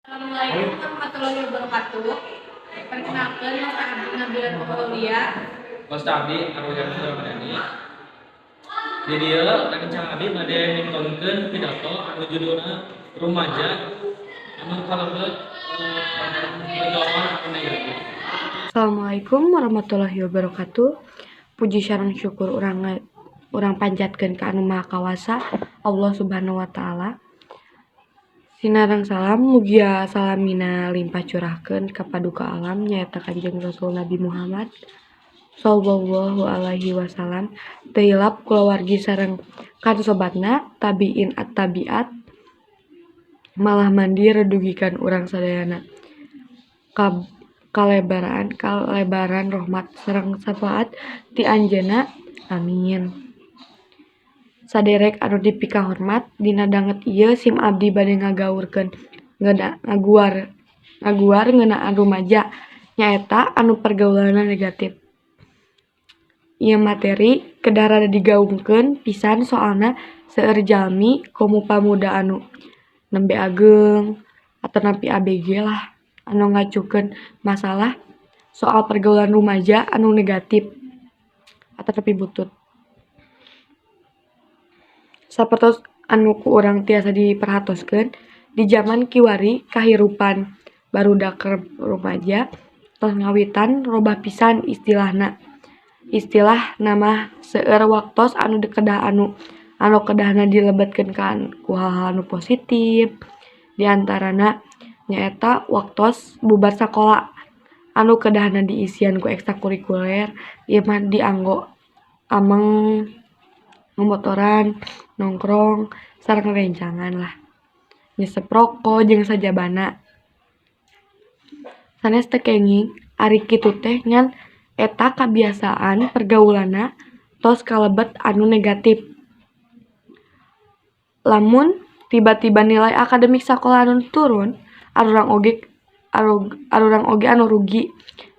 Assalamualaikum warahmatullahi wabarakatuh. Perkenalkan, Mas Abdi Nabila Aulia. Kosta abdi Arwayana Ramadhani. Di dieu rencana abdi bade mintonkeun pidato anu judulna rumaja anu kalebet pergaulan anu negatif. Assalamualaikum warahmatullahi wabarakatuh. Puji sareng syukur urang panjatkeun ka Anu Maha Kawasa, Allah Subhanahu wa Ta'ala. Sinareng salam mugia salamina limpah curahkeun ka paduka alam, nyaeta Kanjeng Rasul Nabi Muhammad sallallahu alaihi wasallam, teu hilap kulawargi sareng kan sobatna, tabiin at-tabiat, malah mandir dugikan urang sadayana kalebaran rahmat sareng syafaat ti Anjeunna, amin. Saderek anu dipikahormat, dina danget ieu sim abdi bade ngagaurkeun ngaguar ngaguar ngeunaan rumaja, nyaeta anu pergaulanna negatif. Ieu materi kedah rada digaungkeun pisan, soalna seueur jalmi, komo pamuda anu nembe ageng atanapi ABG lah, anu ngacuhkeun masalah soal pergaulan rumaja anu negatif atanapi butut. Sapertos anu ku urang tiasa diperhatoskeun, di jaman kiwari kahirupan barudak rumaja tos ngawitan robah pisan istilahna. Istilahna mah seueur waktos anu kedah anu anu kedahna dilebetkeun ku hal-hal anu positif. Di antarana nyaeta waktos bubar sakola anu kedahna diisian ku ekstrakurikuler, ieu mah dianggo ameng, momotoran, nongkrong sareng rerencangan lah, ngisep roko jeung sajabana. Sanes teu kenging ari kitu teh, ngan eta kabiasaan pergaulanna tos kalebet anu negatif. Lamun tiba-tiba nilai akademik sakola anu turun, arurang oge anu rugi.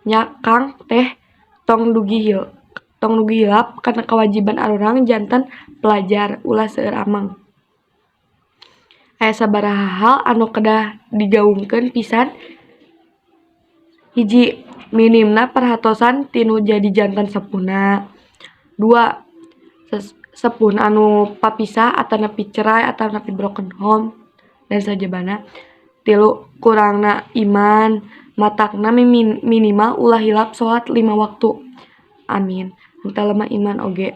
Nya Kang teh tong dugi hilap kana kewajiban arurang janten pelajar, ulah seueur ameng. Aya sabaraha hal anu kedah digaungkeun pisan. 1, minimna perhatosan ti nu jadi janten sepuhna. 2, sepuhna anu papisah atanapi cerai atanapi broken home dan sajabana. 3, kurangna iman, matakna minimal ulah hilap salat lima waktu, amin. Henteu lemah iman oge.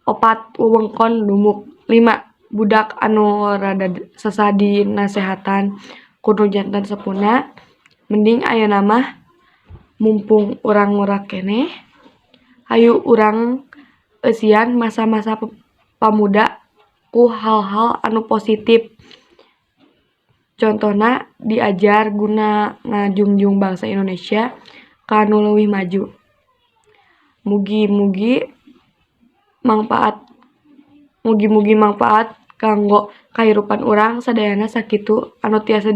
4, wewengkon dumuk. 5, budak anu rada sesah dinasehatan ku nu janten sepuhna. Mending ayeuna mah mumpung urang ngora keneh, hayu urang eusian masa-masa pamuda ku hal-hal anu positif, contohna diajar guna ngajungjung bangsa Indonesia ka nu leuwih maju. Mugi-mugi mangpaat kanggo kahirupan urang sadayana. Sakitu anu tiasa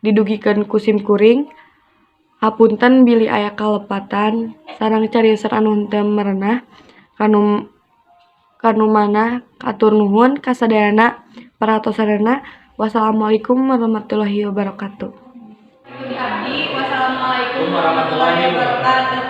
didugikeun ku sim kuring. Hapunten bilih aya kalepatan sareng cariosan anu henteu merenah kanu manah. Hatur nuhun kasadayana perhatosanana. Wassalamualaikum warahmatullahi wabarakatuh. Abdi, wassalamualaikum warahmatullahi wabarakatuh.